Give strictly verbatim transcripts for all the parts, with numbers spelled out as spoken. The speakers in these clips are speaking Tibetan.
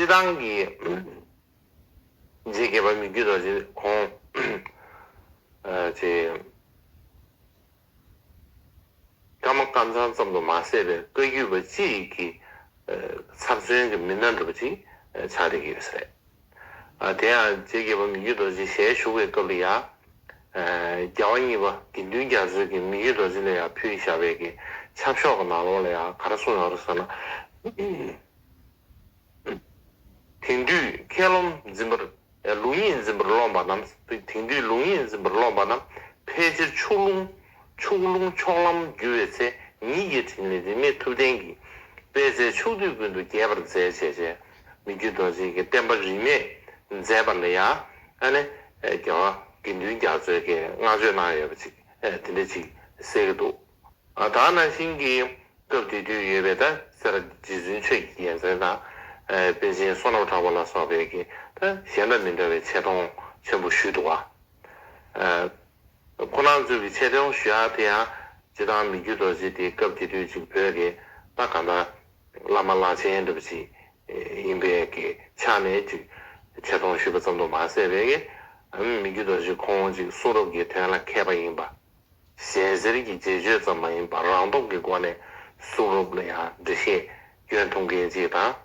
སྤྱིར་བཏང་གི་རྗེ་བརྒྱད་པ་མི་བསྐྱོད་རྡོ་རྗེ་ཁོང་ཨ་ཅེ་ཀརྨ་ཀཾ་ཚང་ཙམ་དུ་མ་ཟད་པའི་བཀའ་བརྒྱུད་པ་སྤྱི་ཡི་གི་ཨ་ཚབ་མཚོན་གྱི་མི་སྣ་འདྲ་པོ་ཅིག་ཨ་ཆགས་བསྡད་ཀྱི་ཡོད་ས་རེད། ཨ་དེ་ཡང་རྗེ་བརྒྱད་པ་མི་བསྐྱོད་རྡོ་རྗེ་ཞལ་བཞུགས་པའི་སྐབས་ལ་ཡང་ཨ་རྒྱལ་བ་གཉིས་པ་དགེ་འདུན་རྒྱ་མཚོས་ཀྱི་མི་བསྐྱོད་རྡོ་རྗེ་ལ་ཡང་ཕུལ་བཞག་པའི་གི་ཆབ་ཤོག་གི་ནང་ལོགས་ལ་ཡང་ག་རེ་གསུངས་ཡོད་རེད་ཟེར་ན། དེང་དུས་མཁས་རློམ་འཛིན་པར་ལུགས་གཉིས་འཛིན་པར་རློམ་པ་རྣམས། དེང་དུས་ལུགས་གཉིས་འཛིན་པར་རློམ་པ་རྣམས་ཕལ་ཆེར་ཕྱོགས་ལྷུང་ཕྱོགས་ལྷུང་ཕྱོགས་ལམ་རྒྱུ་བའི་ཚེ། ཉིད་ཀྱི་དྲིན་ལས་རིས་མེད་ཐུབ་བསྟན་གྱིས། པད་ཚལ་ཕྱོགས་དུས་ཀུན་ཏུ་རྒྱས་པར་མཛད་བྱས་བྱས། མི་བསྐྱོད་རྡོ་རྗེ་གི་བསྟན་པ་རིས་མེད་མཛད་པ་ལ་ཡང་ཨ་ནི་རྒྱལ་བ་དགེ་འདུན་རྒྱ་མཚོས་ཀྱི་བསྔགས་བརྗོད་གནང་ཡོད་པ་ཅིག་དེ་འདྲ་ཅིག་གསལ་གྱི་འདུག་ཨ་ད་ནང་བཞིན་གྱི་སྐབས་དེ་དུས་ཡོད་པའི་ད་སེ་ར་རྗེ་བཙུན་ཆོས་ཀྱི་རྒྱལ་མཚན་དང་ཨ་པཎ་ཆེན་བསོད་ནམས་གྲགས་པ་ལ་སོགས་པའི་གི་ད་གཞན་དང་མི་འདྲ་བའི་ཆེ་མཐོང་ཆེན་པོ་ཞུས་འདུག་བ། ཨ་ཁོང་རྣམ་ཚོས་ཀྱི་ཆེ་མཐོང་ཞུ་ཡག་དེ་ཡང་སྤྱིར་བཏང་མི་བསྐྱོད་རྡོ་རྗེ་དེ་སྐབས་དེ་དུས་ཅིག་བོད་ཀྱི་ད་གང་ལྟར་བླ་མ་བླ་ཆེན་འདྲ་པོ་ཅིག་ཡིན་པའི་གི་ཆ་ནས་ཅིག་ཆེ་མཐོང་ཞུས་པ་ཙམ་དུ་མ་ཟད་པའི་གི་མི་བསྐྱོད་རྡོ་རྗེ་ཁོང་ཅིག་གསུང་རབ་ཀྱི་དོན་ལ་མཁས་པ་ཡིན་པ། ཞལ་གསེར་གྱི་རྗེས་གཅོད་ཙམ་མ་ཡིན་པར་རང་སྟོབས་ཀྱི་སྒོ་ནས་གསུང་རབ་ལ་ཡང་འགྲེལ་བཤད་སྐྱོན་ཐུབ་མཁན་ཅིག་དང་།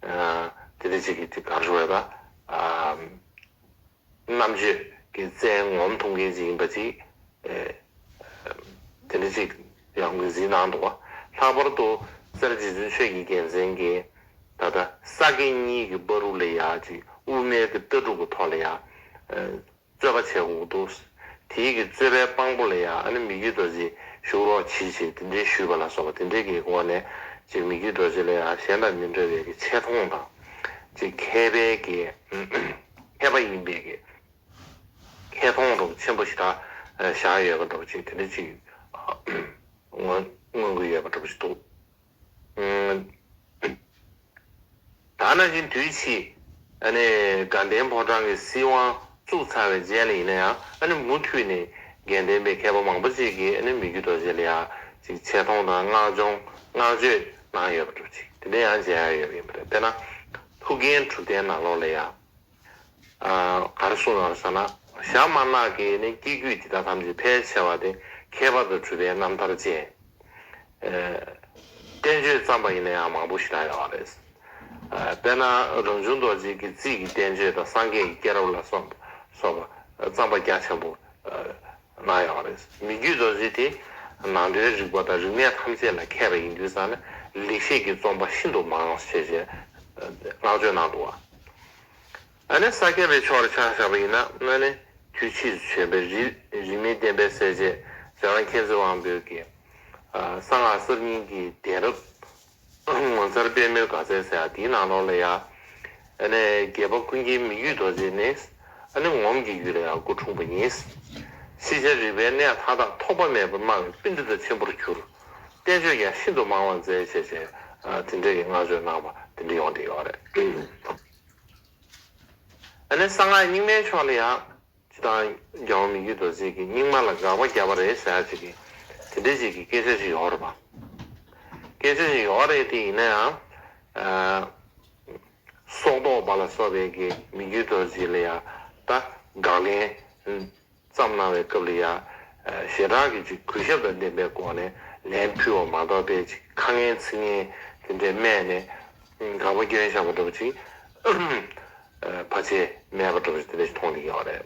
ཨ་དེ་འདྲ་ཅིག་གི་ཅིག་ག་རེ་ཞུ་དགོས་རེད་ད། ཨ་རྣམ་དཔྱོད་ཀྱི་རྩལ་ངོམ་ཐུབ་མཁན་ཅིག་ཡིན་པ་ཅིག་ཨ་དེ་འདྲ་ཅིག་ཡང་ངོས་འཛིན་གནང་འདུག་བ། ལྷག་པར་དུ་སེ་ར་རྗེ་བཙུན་ཆོས་ཀྱི་རྒྱལ་མཚན་གྱིས་ད་ལྟ་ས་དགེ་གཉིས་ཀྱི་བར་དུ་ལ་ཡང་ཅིག་དབུ་མའི་གི་ལྟ་གྲུབ་ཀྱི་ཐོག་ལ་ཡང་ཨ་རྩོད་པ་བྱེད་དགོས་འདུག་དེའི་གི་རྩོད་པའི་དཔང་པོ་ལ་ཡང་ཨ་ནི་མི་བསྐྱོད་རྡོ་རྗེ་བཞུགས་རོགས་གྱིས་ཞེས་དེ་འདྲའི་ཞུས་པ་ལ་སོགས་པ་དེ་འདྲའི་གི་སྒོ་ནས་ཅིག་མི་བསྐྱོད་རྡོ་རྗེ་ལ་ཡང་གཞན་དང་མི་འདྲ་བའི་གི་ཆེ་མཐོང་དང་ཅིག་མཁས་པའི་གི་མཁས་པ་ཡིན་པའི་གི་ཁེ་མཐོང་འདྲ་པོ་ཆེན་པོ་ཞིག་ད་བཞག་ཡོད་པ་འདྲ་པོ་ཅིག་དེ་འདྲ་ཅིག་མངོན་མངོན་གྱི་ཡོད་པ་འདྲ་པོ་ཞིག་འདུག་ད་ནང་བཞིན་དུས་ཕྱིས་ཨ་ནི་དགའ་ལྡན་ཕོ་བྲང་གི་སྲིད་དབང་བཙུགས་ཚར་བའི་རྗེས་ལ་ཡིན་ན་ཡང་ཨ་ནི་མུ་མཐུད་ནས་དགེ་ལྡན་པའི་མཁས་པ་མང་པོ་ཅིག་གིས་ཨ་ནི་མི་བསྐྱོད་རྡོ་རྗེ་ལ་ཡང་ཅིག་ཆེ་མཐོང་དང་བསྔགས་བརྗོད་བསྔགས་བརྗོད་གནང་ཡོད་པ་འདྲ་ཅིག་དེ་འདྲ་ཡང་མཇལ་ཡ་ཡོད་པ་ཡིན་པ་རེད། དཔེར་ན་ཐུའུ་བཀྭན་གྲུབ་བསྟན་ནང་ལོགས་ལ་ཡང་། ཨ་ག་རེ་གསུངས་ཡོད་ཟེར་ན། ཞྭ་དམར་ནག་གི་ནི་སྐྱེ་རྒྱུད་འདི་དག་ཐམས་ཅད་ཕལ་ཆེ་བ་དེ་མཁས་པ་དང་གྲུབ་པའི་རྣམ་ཐར་ཅན། ཨ་བསྟན་བཅོས་བརྩམས་པ་ཡིན་ན་ཡང་མང་པོ་ཞིག་ད་ཡོད་རེད། ཨ་དཔེར་ན་རང་བྱུང་རྡོ་རྗེ་གི་རྩིས་ཀྱི་བསྟན་བཅོས་དང་སངས་རྒྱས་ཀྱི་སྐྱེས་རབས་ལ་སོགས་སོགས་པ་བརྩམས་པ་རྒྱ་ཆེན་པོ་ཨ་གནང་ཡོད་རེད། མི་བསྐྱོད་རྡོ་རྗེ་དེ་ནང་དོན་རིག་པ་དང་རིག་གནས་ཐམས་ཅད་ལ་མཁས་པ་ཡིན་དུས་ཙང་ནས་ལེགས་བཤད་ཀྱི་རྩོམ་པ་ཤིན་ཏུ་མང་ཞེས་བྱས་བསྔགས་བརྗོད་གནང་འདུག་བ། ཨ་ནི་ས་སྐྱ་པའི་ཕྱོགས་ལ་ཆ་བཞག་པ་ཡིན་ན་ཨ་ནི་དུས་ཕྱིས་སུ་བྱོན་པའི་རིས་རིས་མེད་བསྟན་པའི་གསལ་བྱེད་ཟེར་བ་མཁྱེན་བརྩེ་དབང་པོའི་གི་ཨ་གསང་སྔགས་གསར་རྙིང་གི་གདན་རབས་ངོ་མཚར་དཔལ་མོའི་དགའ་ཚལ་ཟེར་ཡ་དེའི་ནང་ལོགས་ལ་ཡ། ཨ་ནི་རྒྱལ་པོ་ཀུན་མཁྱེན་མི་བསྐྱོད་རྡོ་རྗེ་ནི་ཨ་ནི་ངོམ་གྱི་ཡུལ་ལ་ཡ་སྐུ་འཁྲུངས་པ་ཡིན། ཤེས་བྱ་རིག་པའི་གནས་མཐའ་དག་ཐོགས་པ་མེད་པར་སྨྲ་བའི་པཎྜི་ཏ་ཆེན་པོར་གྱུར། བསྟན་བཅོས་ཀྱང་ཤིན་ཏུ་མང་བ་མཛད་བྱས་བྱས་ཨ་དེ་འདྲ་གི་བསྔགས་བརྗོད་གནང་བ་དེ་འདྲ་ཡོང་བསྡད་ཡོད་རེད། ཨ་ནི་གསང་སྔགས་རྙིང་མའི་ཕྱོགས་ལ་ཡང་། སྤྱིར་བཏང་རྒྱལ་བ་མི་བསྐྱོད་རྡོ་རྗེ་གིས་རྙིང་མ་ལ་དགག་པ་བརྒྱབ་པ་རེད་ཟེར་ཡ་ཅིག་གི་དེ་འདྲ་ཅིག་གི་སྐད་ཆ་ཅིག་ཡོད་རེད་པ། སྐད་ཆ་ཅིག་ཡོད་རེད་དེ་ཡིན་ན་ཡང་ཨ་སྲོག་ཐོག་པ་ལ་སོགས་པའི་གི་མི་བསྐྱོད་རྡོ་རྗེ་ལ་ཡང་ད་དགག་ལན་བརྩམས་གནང་བའི་སྐབས་ལ་ཡང་ཞེ་དྲག་གི་ཅིག་གུས་ཞབས་དང་ལྡན་པའི་སྒོ་ནས་ལན་ཕུལ་བ་མ་གཏོགས་པའི་ཅིག་ཁ་ངན་ཚིག་ངན་དེ་འདྲའི་སྨྲས་ནས་དགག་པ་སྐྱོན་བཞག་པ་འདྲ་པོ་ཅིག་ཕལ་ཆེར་མེད་པ་འདྲ་པོ་ཅིག་དེ་འདྲ་ཞིག་མཐོང་བསྡད་ཀྱི་ཡོད་རེད།